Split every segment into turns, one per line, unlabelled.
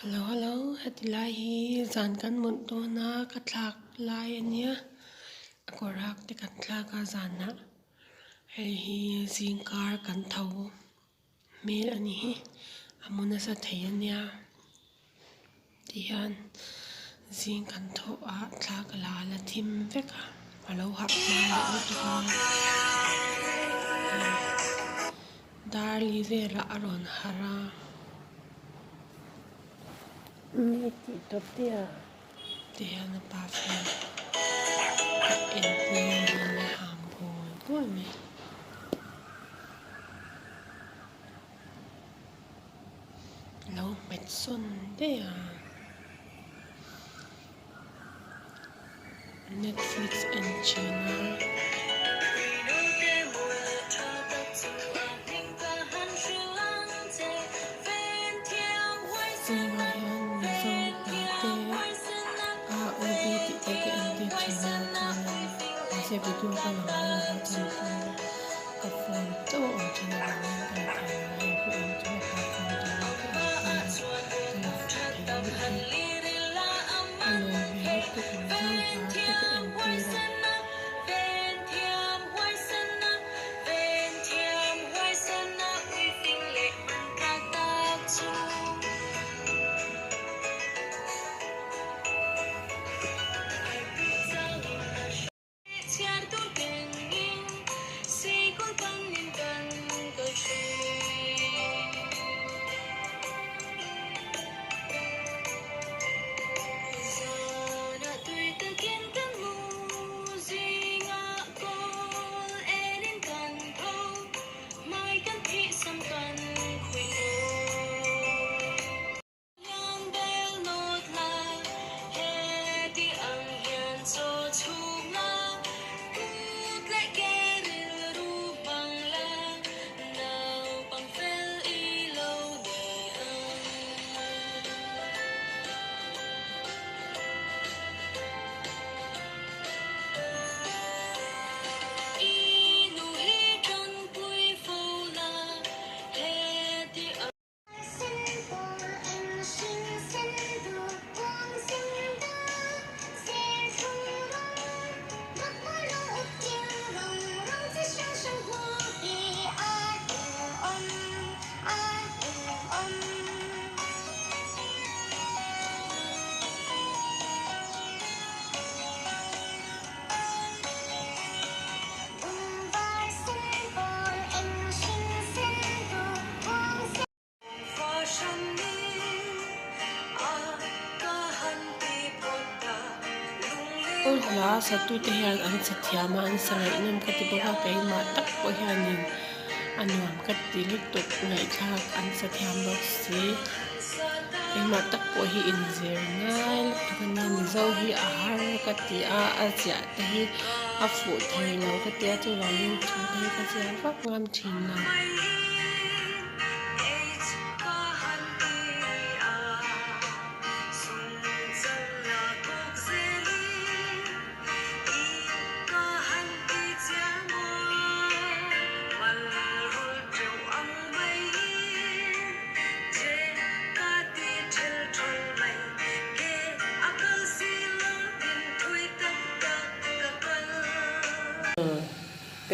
Hello hello heti lai hi zan kan mut dawn a ka thlak lai a nia a kawr hak te kan thlak a zanah hei hi zingkar kan tho hmel a ni hi a mu nasa thei a nia tihian zing kan thawh ah thla ka la la thim vek a a lo harh hma leh lutuk a dar li velah a rawn harh a. Mi tih tawp te a ti hian a pa phone a en tir hian a ham bawl bawl mai. Lo hmet sawn daih a Netflix en thin a. Zingah hian Mizo hla te a u b tih te ka entir thin a chuanin mahse video ka la ngai lo va chuan phone ka phone chauh a awm thin avangin ka la thei lo a hei pawh in chu a pa phone atangin ka entir a ka la fuh thei anih hi a lawm hmel lutuk Mizo hla te ka entir a. Aw hla satute hian an sa thiam a an sa ngaihnawm ka ti bawk a keimah tak pawh hianin a nuam ka ti lutuk ngaihthlak an sa thiam bawk si keimah tak pawh hi inzir ngai lutuk a nia mizo hi a har ka ti a a ziah te hi a fuh thei lo ka ti a chuvangin thu te hi ka ziak vak ngam thin lo.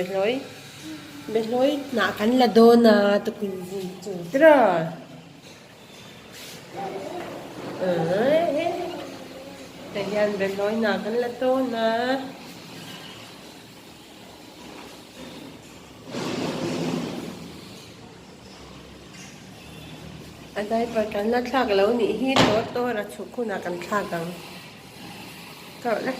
Behlawi Behlawi hnah kan la dawn a tukin zing chu tiraw. Tah hian behlawi hnah kan la dawn a. A diaper kan la thlak lo nih hi tawr tawr a chhuk hunah kan thlak ang. Ka rawh le.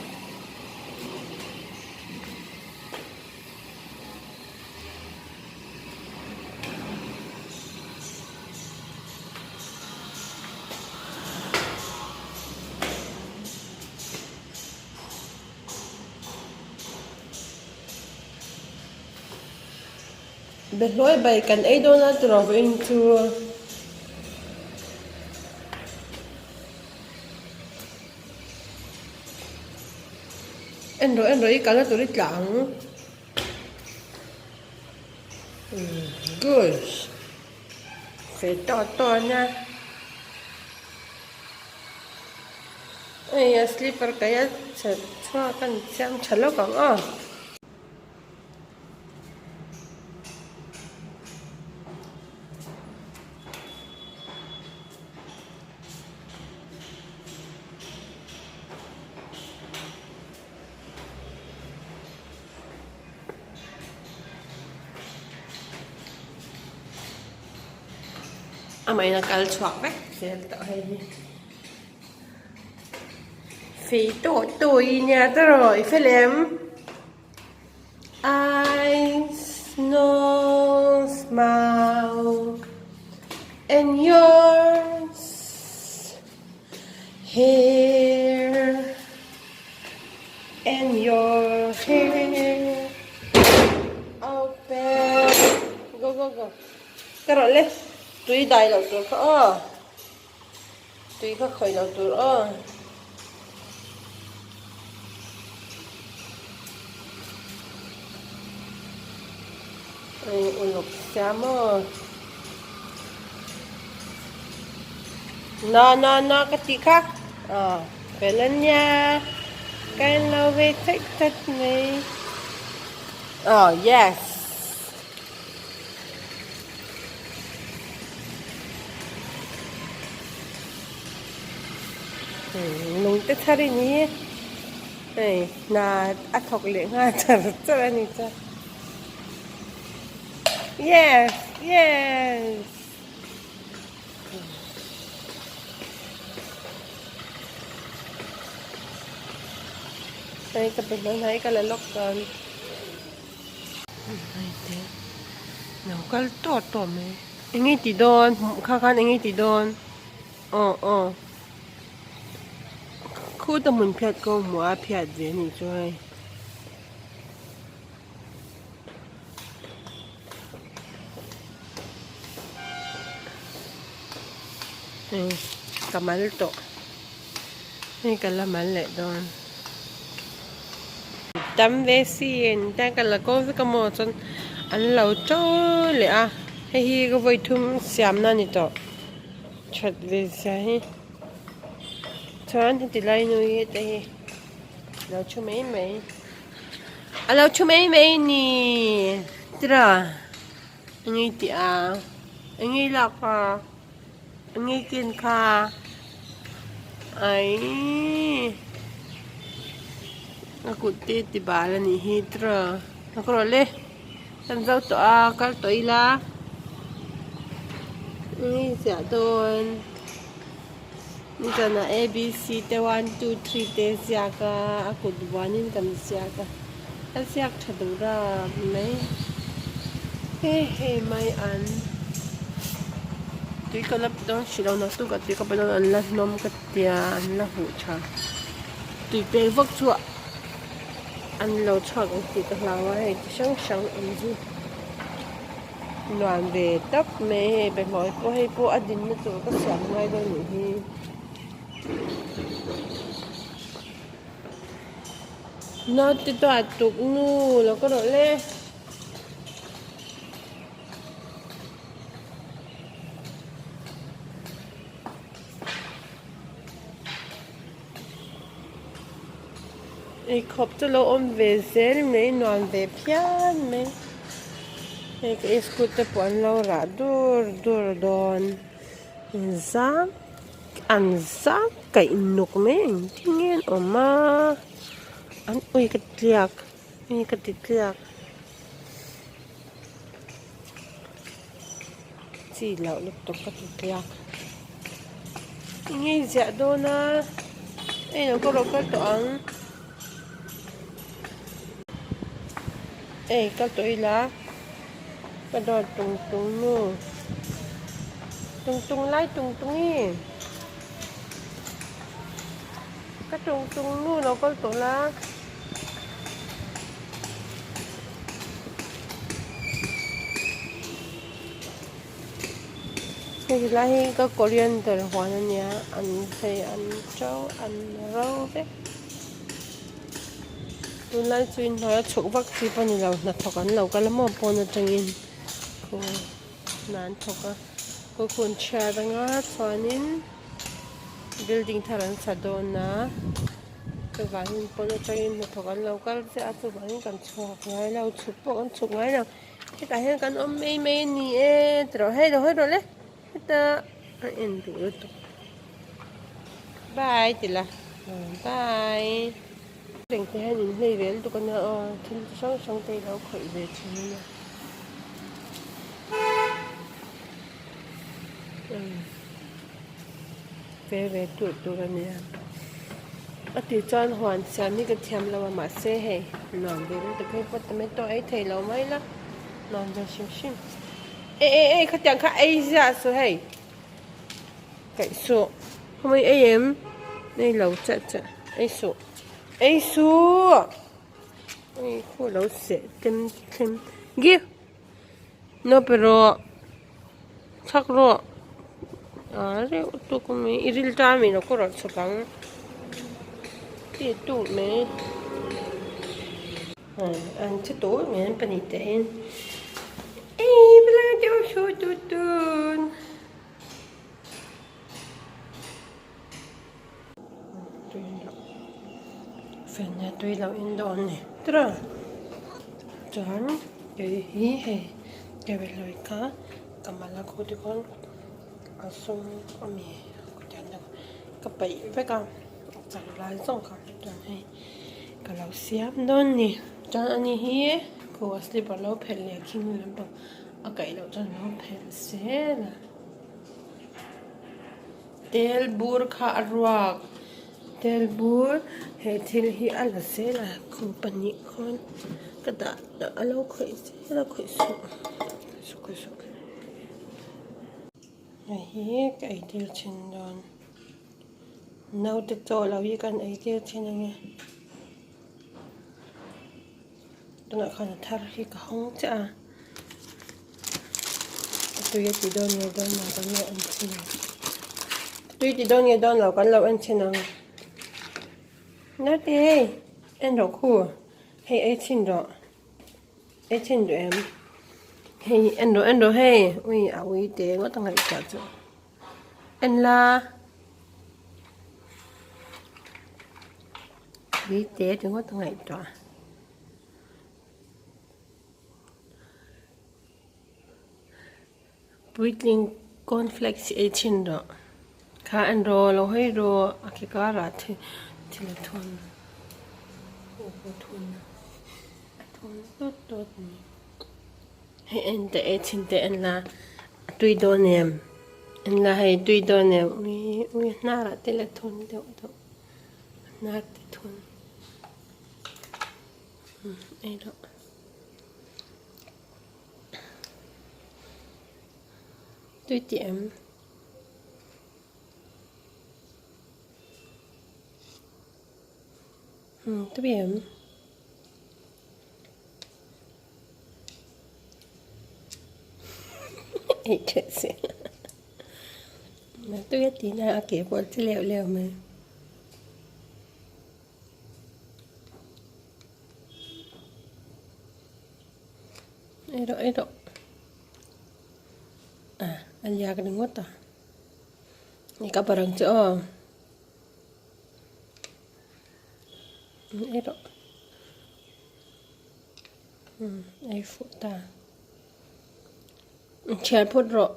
Behlawi bai kan ei dawn a tiraw vawiin chu. En rawh en rawh i kalna tur i tla ang. Good. Fe tawh tawh ania. Hei a slipper kaih a chhe chhuak a ni chiang tha lawk ang aw. Amah in a kal chhuak vek zel tawh hei hi fei tawh tawh i nia tawh i fel em eyes nose mouth and yours hair and your hair open go go go ka rawh le tui dai loh tur kha aw tui kha khawih loh tur aw uluk sia maw Na na na ka tih kha aw fel a nia ka en lo ve theih that mai aw yes lung te thar in hi hei hna a thawk leh nghal char char a ni chuan yes yes. Hei ka pe hnai hnai ka la lawk chuan hei te lo kal tawh tawh mai eng nge ti dawn kha khan eng nge ti dawn aw aw khuta hmun phiat ko hmuh a phiat ve a nih chu hei. Hei ka mal tawh hei ka la mal leh dawn tam ve si in tiang ka la ko vek a maw chuan an lo to leh a hei hi ka vawi thum siam na a ni tawh that ve zia hi chuan heti lai nu hi te hi lo thu mai mai. A lo thu mai mai ni tira eng i tih a eng i lak a eng i ken kha aii a kut te ti bal a nih hi tira a ka rawh le kan zo tawh a kal tawh ila eng i ziah dawn. Nizanah ABC te 1, 2, 3 te ziak a, a kut vuanin kan ziak a, a ziak tha duh rap mai. He hei mai an tui ka la pe dawn hrih lo naktuk ah tui ka pe dawn an la hnawm ka tia an la huh tha. Tui pek vak chu an lo chhuak ang tih ka hlau a hei ti hrang hrang awm hi. Nuam ve tawp mai hei behmawih pawh hei pawh a dinna tur ka siam ngai dawn nih hi. Naute duat tuk nu lo ka rawh le. Eikhawp chu lo awm ve zel mai nuam ve phian mai hei ka iskut te pawh an lo rah dur dur dawn zam an zam kaih nuk mai engtin nge an awm a an ui ka tliak ui ka ti tliak chi loh lutuk ka ti tliak enge ziah dawn a hei lo ka rawh kal tawh ang hei kal tawh ila ka dawr tung tung nu tung tung lai tung tung i ka tung tung nu lo kal tawh la. Hei lai hi ka coriander huan a nia an hei an to an ro vek tunlai chu inhnuai a chhuk vak chi pawh a ni lo hnathawk an lo kal a maw pawn atangin khu hna an thawk a khu khu an chhiar anga chuanin. Building thar an sa dawn a chuvangin pawn atangin hnathawk an lo kal chiah a chuvangin kan chhuak ngai lo chhuk pawh kan chhuk ngai lo hetah hian kan awm mai mai a ni e ti rawh hei lo hawi rawh le heta a en duh lutuk bye ti la bye reng te hian in hlei ve lutuk a nia aw thil chi hrang hrang te ilo khawih ve thin a nia. Ve ve tur tur a nia a tih chuan huan siam hi ka thiam lo a mahse hei nuam ve lutuk hei pawh tomato ei thei lo mai la nuam ve hrim hrim e e e khatiang kha ei ziah suh hei kaih suh khawmai ei em ei lo chiah chiah ei suh ei suh ei khu lo seh tem thlem give no pe rawh. Chhak rawh ah reuh tuk mai i ril ta ami lo ka rawn chhuk ang tih tuk mai an che tur mai an pahnih te hian ei palai deuh saw tut tut. Fenna tui lo in dawn a ni tiraw chuan kei hi hei kevelawi kha ka mal a khaw tikhawn a sum a mi ka paih vek a chang lai zawng kha chuan hei ka lo siam dawn a ni chuan ani hi khu a slipper lo phelh leh khing lampang a kaih loh chuan a lo phelh zel a. Tel bur kha a ruak tel bur he thil hi a la zel a kum pahnih khawn ka dah a lo khawih zel a khawih suh khawih suh hei hi ka ei tir thin dawn naute chaw lo hi kan ei tir thin ang e tunah khan a thar hi ka hawng chiah a. A tui a ti dawn nge dawn lo kan lo en chhin ang a tui ti dawn nge dawn lo kan lo en chhin ang naute hei en rawh khu hei ei chhin rawh ei chhin duh em hei en rawh en rawh hei ui a ui te ngawt a ngaihtuah chu en la ui te ti ngawt a ngaihtuah. Puitling cornflakes hi ei chhin rawh. Kha en rawh lo hawi rawh a ki karah thil thil a thun a thun a thun dawt dawt a ni. Hei en teh ei chhin teh en la a tui dawn em en la hei tui dawn em ui ui a hnarah te la thun deuh deuh a hnar te thun. Ei rawh. Tui tih em? Tui em? Ei tha si. Tui a tih na a ke pawh a chi leuh leuh mai. Ei rawh ei rawh ah a liak ringawt a ni ka barang chu aw ei rawh ei fuh ta thian phawt rawh.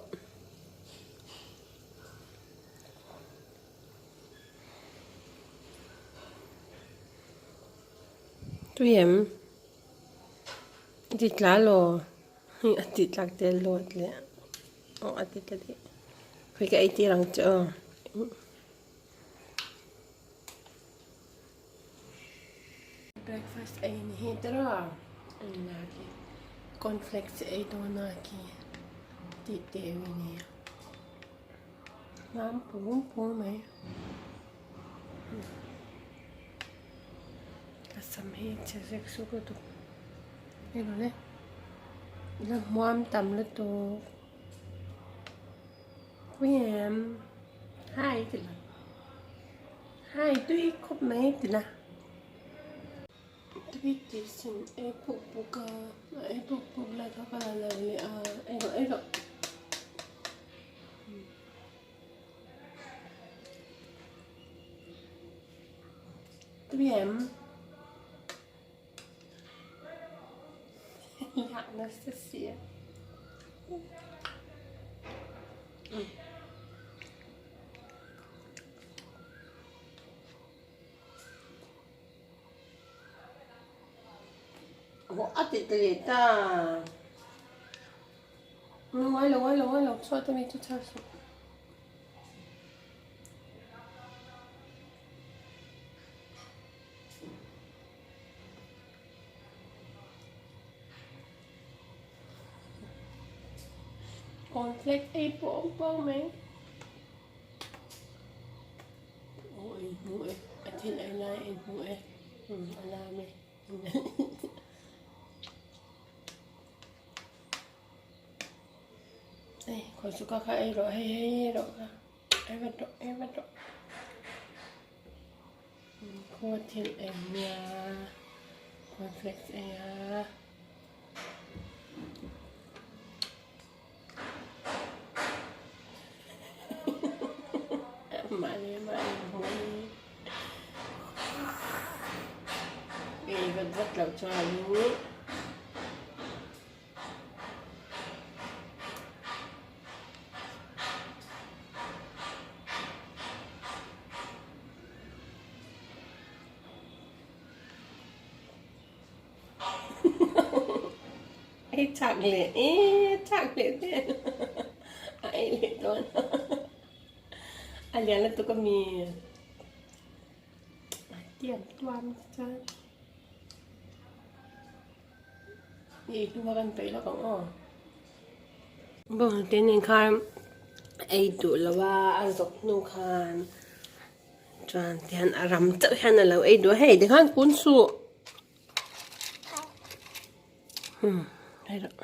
Tui em? A ti tla law? Hei a ti tlak tel lawt le. Aw a ti tla dih. Khawi ka ei tir ang che aw. Breakfast ei ni hi tiraw? Engla khi cornflakes ei dawn a khi tih te eng a ni. Mam pum pum mai. Ka sam hi chhe zek suk lutuk. Hei rawn e. La hmuam tam lutuk. Pui em. Hi ti la. Hi tui khawp mai ti la. Tui ti sin ei puk puk a. Ei puk puk lai kha ka la lo leh a. Ei rawh ei rawh. Tui em? Liak nasa sia. A ti ta leh ta. Ngai lo ngai lo ngai lo chhuat ami chu chhar suh. Cornflakes ei pawh awm pawng mai. Aw ei hmu e a thil ei lai ei hmu e a lam e. Ei khawi chu ka kha ei rawh hei hei ei rawh kha ei vat rawh ei vat rawh. Khaw thil ei nia cornflakes ei a. Mahni mahni hmuh ei vat vat loh chuanin Ei chak leh e chak leh te a ei leh dawn a lian lutuk a mi a tiam tuam te chuan ei hnu a kan peih lawk ang aw bawnghnute nen khan ei duh lo a a zawk hnu khan chuan tihian a ram chauh hian a lo ei duh a hei tikhan kun suh. Hei rawh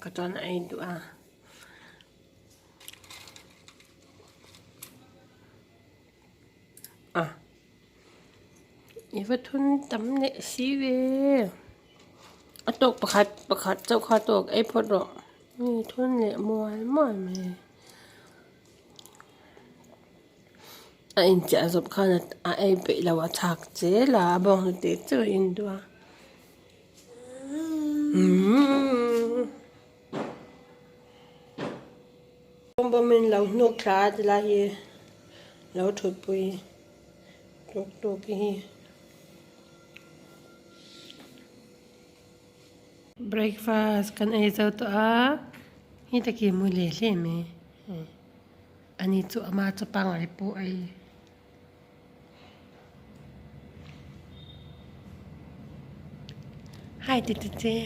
ka chuan a ei duh a a i va thun tam leh si ve a tawk pakhat pakhat chauh kha tawk ei phawt rawh mi thun leh mual mual mai. A inchiah zawp khan a ei peih lo a chhak zel a a bawng hnute chu a in duh a bawm in lo hnuk thla a tilai hi lo thutpui tuk tuk hi. Breakfast kan ei zo tawh a hi taki mu leh hle mai. Ani chu ama chu pangngai pawh a ei. Hi ti ti che.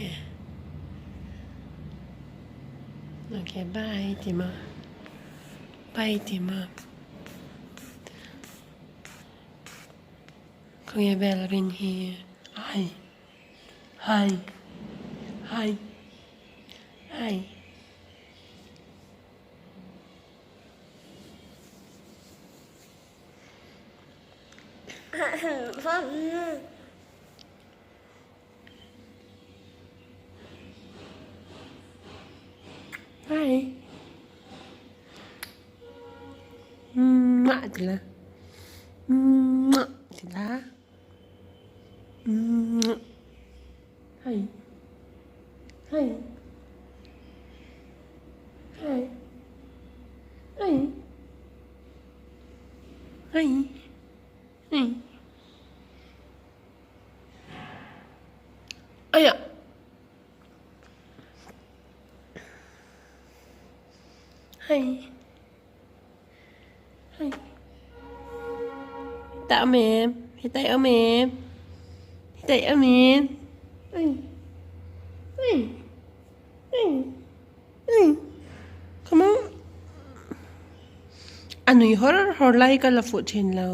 Okay bye ti ma. Bye ti ma. Khawnge bell rin hi. Hi. Hi. Hi. Hi. Hi. Mwah ti la. Mwah ti la. Mwah. Hi. Hi. Hi. Hi. Hi. Hi. Aya. Hi. Hi. Tạo mềm, hiện tại ở mềm. Hiện tại ở mềm. Ui. Ui. Ui. Ui. Come on. A nui hawr hawr lai ka la fuh thin lo.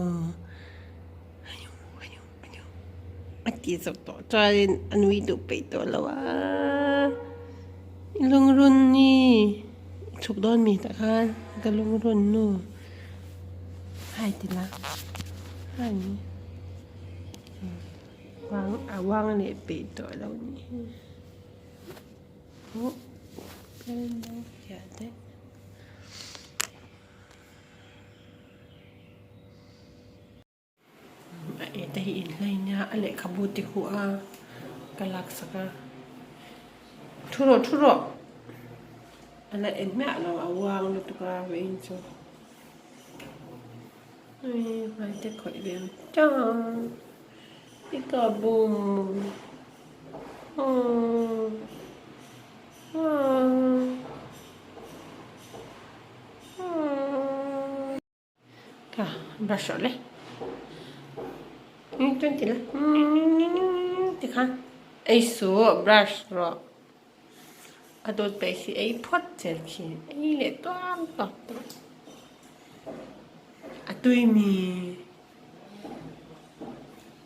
A ti zawk tawh chuanin a nui duh peih tawh lo a. Lungrun ni chhuk dawn mi tah khan ka lungrun nu hai ti la hai wang a wang leh peih tawh lo ni hi. Aw te hi inhlei nia a lehkhabu ti huh a ka laksak a thu rawh thu rawh a la en miah lo a uang lutuk a vawiin chu hmai te khawih ve ang tang peekaboo aww aww aww. Ka brush rawh le chuan ti la tikhan ei suh brush rawh a dawt peih hi ei phawt zel khi ei leh tuam tuam tawh a tui mi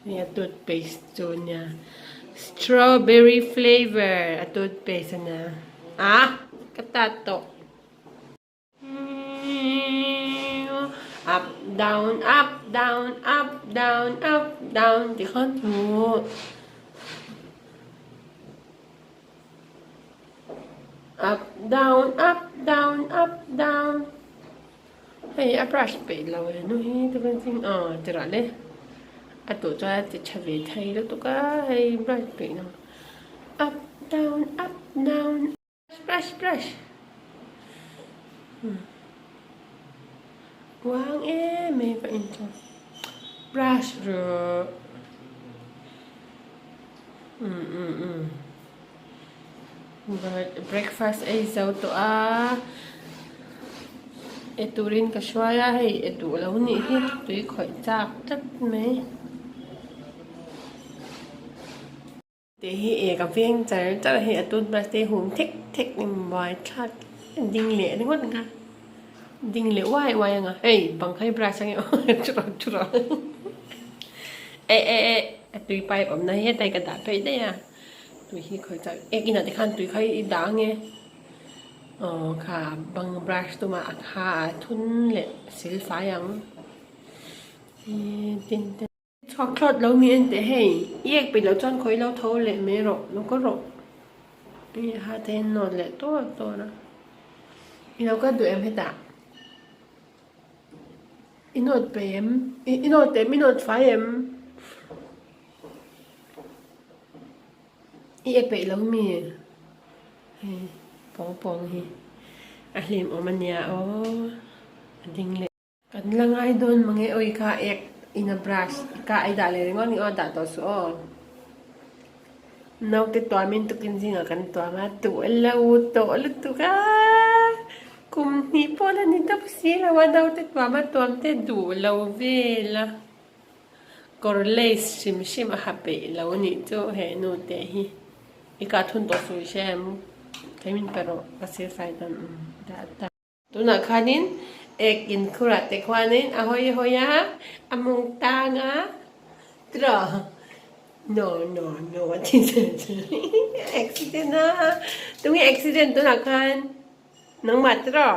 hei a toothpaste chu ania strawberry flavour a toothpaste ania ah ka tat tawh. Up down up down up down up down ti khan hmuh. Up down up down up down hei a brush peih lo e nu hi tu kan ching aw ti rah le a tuh chuan a ti tha ve thei lutuk a hei brush peih lo up down up down. Brush brush Uang em em ka in chu brush rawh um um um breakfast ei zo tawh a e turin ka hruai a hei e duh lo nih hi tui khawih chak tlat mai. Tih hi e ka veng char char a hei a toothbrush te hum thek thek in buai thlak ding leh ringawt ang kha ding leh uai uai ang a hei bang kha hi brush ang e aw thu rawh thu rawh eh eh eh a tui pipe awmna hi hetlai ka dah phei daih a tui hi khawi chak ek inah te khan tui kha i dah ang e aw kha bang brush tumah a kha a thun leh sil fai ang tin te. Chhuak thlawt lo mi en teh hei, i ek peih loh chuan khawi lo tho leh mai rawh, lo ka rawh. I ha te hian nawt leh tawr tawr a. I lo kal duh em hetah? I nawt peih em? I nawt em? I nawt fai em? I ek peih lo mi? Hei pawng pawng hi a hlimawm a nia aw, a ding leh. Kan la ngai dawn mange awi kha ek in a brush ka ei dah leh ringawt ni aw dah tawh suh aw. Naute tuamin tukin zingah kan tuam a duh lo tawh lutuk a kum hnih pawh la ni deuh si lo a naute tuam a tuam te duh lo vel a kawr lace hrim hrim a ha peih lo anih chu he nu te hi i kah thun tawh suh i hria em kei min pe rawh ka silfai dawn dah ta. Tunah khanin ek inkhurah te khuanin a hawi hawi a, a mung tang a, tiraw? No, no, no a ti zel zel. Accident a, tunge accident tunah khan? Nangmah tiraw?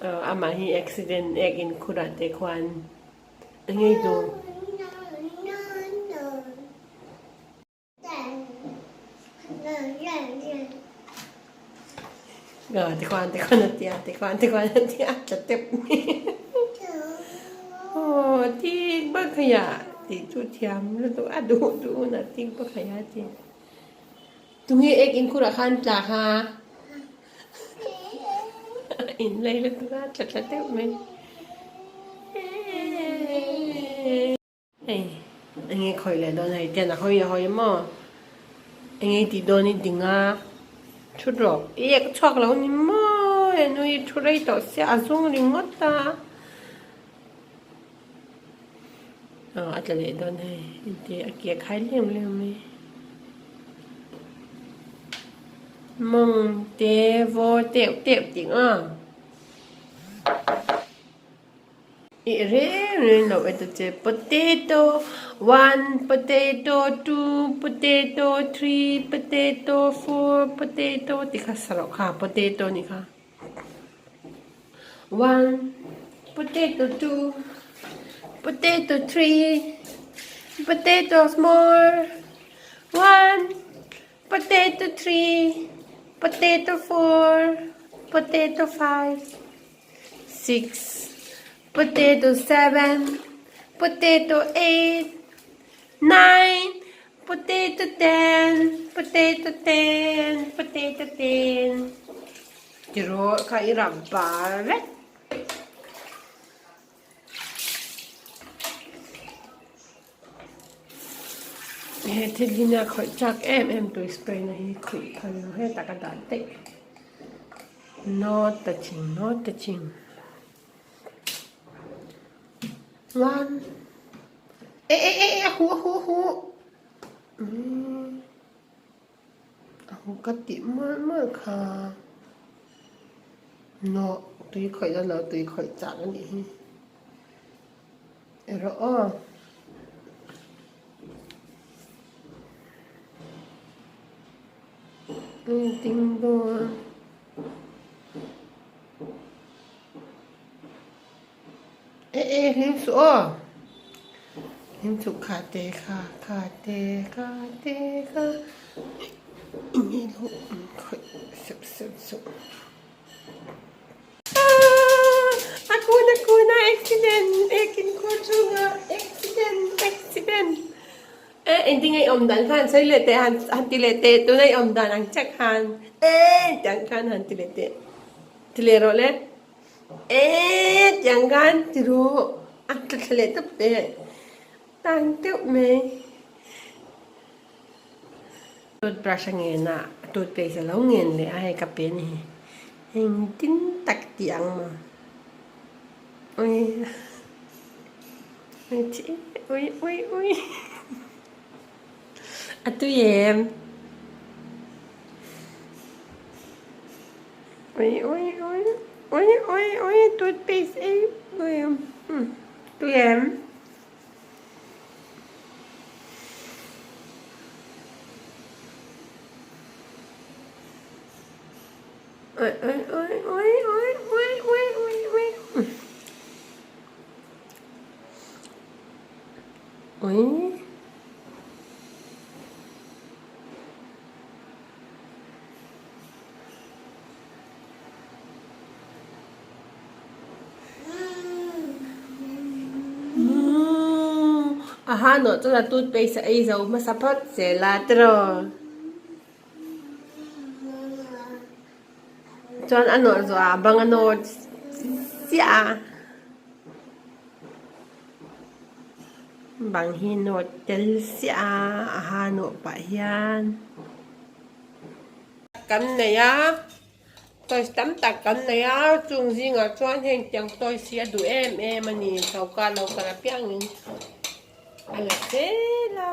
Aw, amah hi accident ek inkhurah te khuan a ngei duh. Tikhuan tikhuan a tia tikhuan tikhuan a tia tla tep mai aw tik bakhaia tih chu thiam lutuk a duh duh hunah tik bakhaia a ti tunge ek inkhurah khan tla kha in lei lutuk a tla tla teuh mai. Hei enge khawi leh dawn hei tian a hawi a hawi maw enge tih dawn i ding a thu rawh i ek chhuak lo ni maw henu hi thu rei tawh sia a zung ringawt a aw a tla leh dawn hei engti a ke khai lem lem mai mawng te vaw teuh teuh tih ang a. I reng reng lo e ta che potato one potato two potato three potato four potato tih kha sa loh kha potato nih kha one potato two potato three potatoes more one potato three potato four potato five. Six, potato seven, Potato 8, 9, potato 10, potato 10, potato 10. Tiraw kha i rap bar vek. He thil hi nia khawih chak em em tui spray na hi khawih phal lo hetah ka dah daih. No touching, no touching. One. E e e e a huh a huh a huh. Umm a huh ka tih mual mual kha. No tui khawih dawn lo tui khawih chak a nih hi. Erawh aw. Ding dawn. E e hlim suh aw. Hlim suh kha te kha kha te kha te kha. Enge lo khawih seuh seuh suh. A kun a kun a accident ekin khur chhunga accident accident e engtin nge i awm dan khan sawi leh teh han han ti leh teh tuna i awm dan ang chiah khan e tih ang khan han ti leh teh ti leh rawh le e tih ang khan ti rawh a tla thla leh tawp teh tang teuh mai. Toothbrush a ngen a, toothpaste a lo ngen leh a hei ka pe a ni hi. Engtin tak tih ang maw? Ui ui chi ui ui ui a tui em? Ui ui ui ui ui ui toothpaste ei ui tui em? Ui ui ui ui ui ui ui ui ui ui. A ha nawh chuan a toothpaste a ei zo hmasa phawt zel a tiraw. Chuan a nawh zawh ah a bang a nawt chiah a. Bang hi nawt tel chiah a a ha nawh pah hian. Kan nei a. Toys tam tak kan nei a, chung zingah chuan heng tiang toys hi a duh em em a ni, choka lo kal apiangin a la zel a,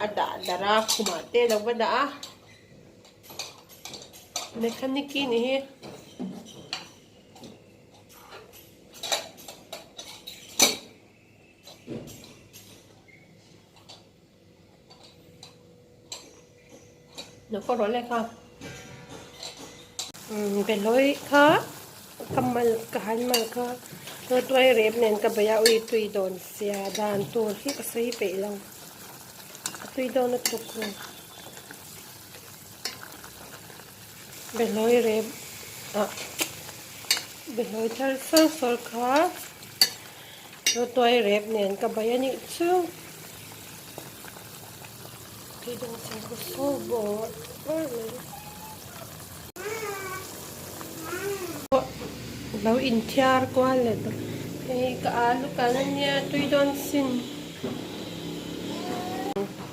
a dah darh a, khumah te a lo va dah a, mechanic hi ni hi. Nó có rối lại không? Cái lối kha ka mal ka han mal kha lo tuai rep nen ka bei a ui tui dawn sia dan tur hi ka sawi peih lo a tui dawn a tuk lo behlawi rep ah behlawi thar sawr sawr kha lo tuai rep nen ka bei a nih chu. Tui dawng sen khaw so bawr bawr mai. Lo inthiar kual leh tawh. Hei ka alu kan ania tui dawn sin.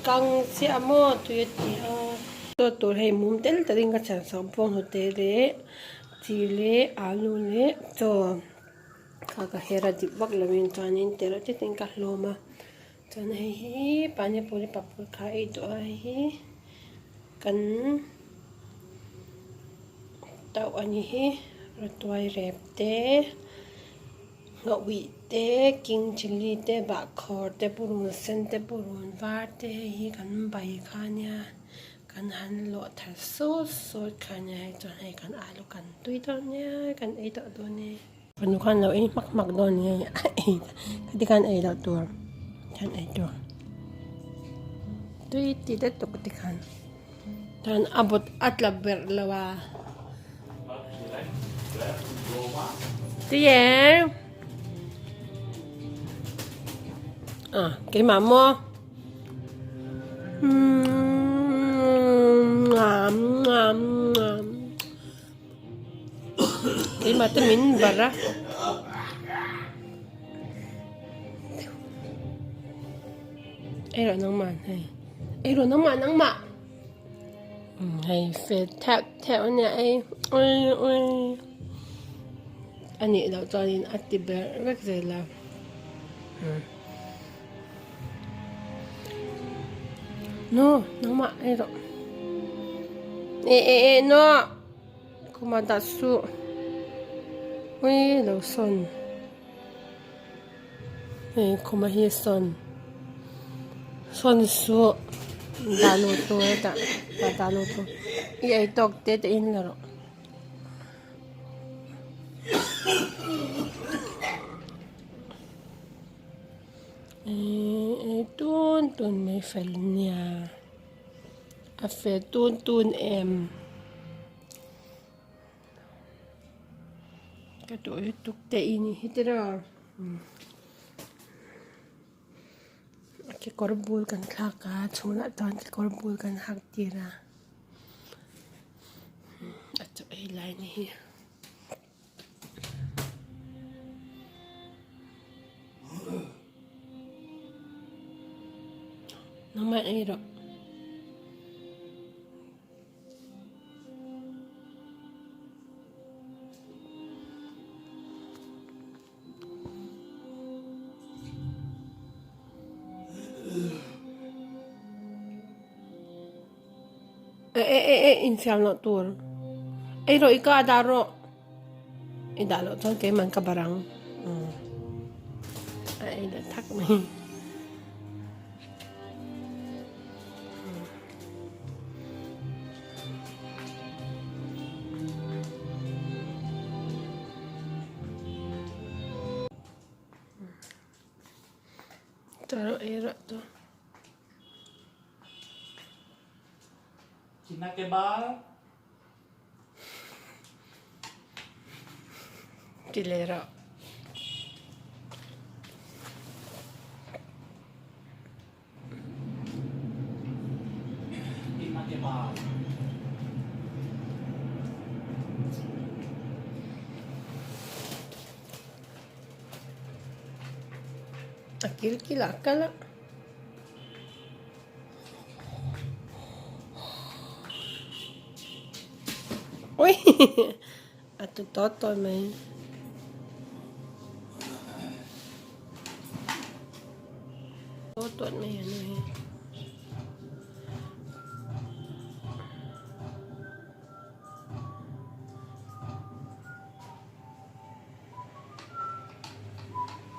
Kang chiah maw tui a ti a. Chaw tur hei mum tel takin ka chhan sak bawk hnute leh chi leh alu leh chaw kha ka her a dip vak lovin chuanin tel tetin ka hlawm a. Chuan hei hi panipuri papur kha ei duh a hei hi kan tauh a ni hi rawtuai rep te nghauhih te king chilli te bahkhawr te purun sen te purun var te hei hi kan bai kha nia kan han lawh thar sawt sawt kha nia hei chuan hei kan alu kan tui dawn nia kan ei tawh dawn e. Fanu khan lo ei hmak hmak dawn nge khati khan ei loh tur khan ei tur tui ti deuh tuk ti khan chuan a bawt a tla berh lo a tui em. Keimah maw? Keimah te min barh a. Ei rawh nangmah hei. Ei rawh nangmah nangmah. Hei fel theuh theuh a nia ei ui ui a nih loh chuanin a ti ber vek zel a. No nangmah ei rawh. E e e no khumah dah suh ui lo sawn. Hei khuma hi sawn sawn suh dah luh tur a dah dah luh tur i ei tawk te te in la rawh. Ihh ei tun tun mai fel nia a fel tun tun em. Ka duh lutuk te i nih hi tiraw a kekawr bul kan thlak a chhunah chuan kekawr bul kan hak tir a a chaw ei lai ni hi. Nangmah ei rawh. Eh eh eh eh infiam loh tur ei rawh i ka a dah rawh i dah loh chuan keimah ka barh ang a ei leh thak mai.
China ke bal.
Ti leh rawh. A kil kil ah a kal a. Ui a tu tawt tawt mai. Tawt tawt mai a ni hi.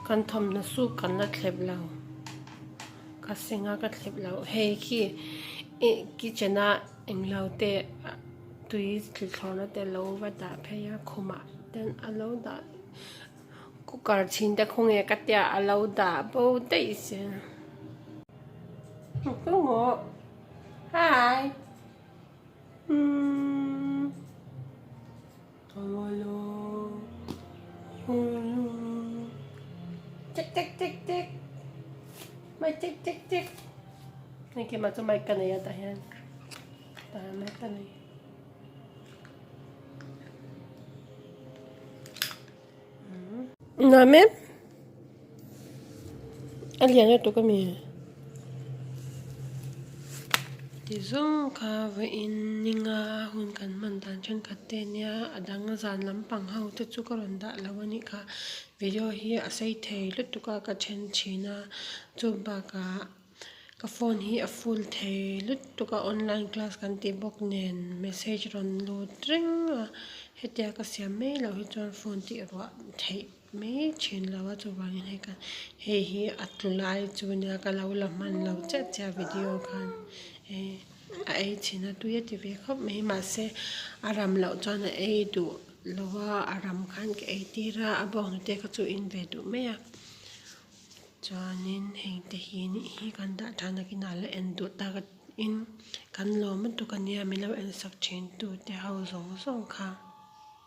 Kan thawmhnaw suk kan la thlep lo. Ka seng a ka thlep lo. Hei khi ih kitchen a englo te tui thlithlawrna te lo va dah phei a khumah ten a lo dah cooker chhin te khawnge ka tia a lo dah bo daih sia. Hi umm. Tik tik tik tik mai tik tik tik hei keimah chu mic ka nei a tah hian tah hian mic ka nei nuam em a lian lutuk ami. Ti zawng kha vawiin ninga hun kan hman dan thenkhat te nia a dang zan lampang ho te chu ka rawn dah lo a nih kha video hi a sei thei lutuk a ka then thin a chu bakah ka phone hi a full thei lutuk a online class kan tih bawk nen message rawn lut reng a hetia ka siam mai loh hi chuan phone tih ruah theih. Mai thin lo a chuvangin hei kha hei hi a tlu lai chu nia ka lo la hman lo chiah chiah video khan eh a ei chhin a tui a ti ve khawp mai mahse a ram loh chuan a ei duh lo a a ram khan ka ei tir a a bawng te kha chu in ve duh mai a chuanin heng te hi nih hi kan dah than a kinah la en duh tak in kan lawm lutuk ania min lo en sak thin tu te ho zawng zawng kha.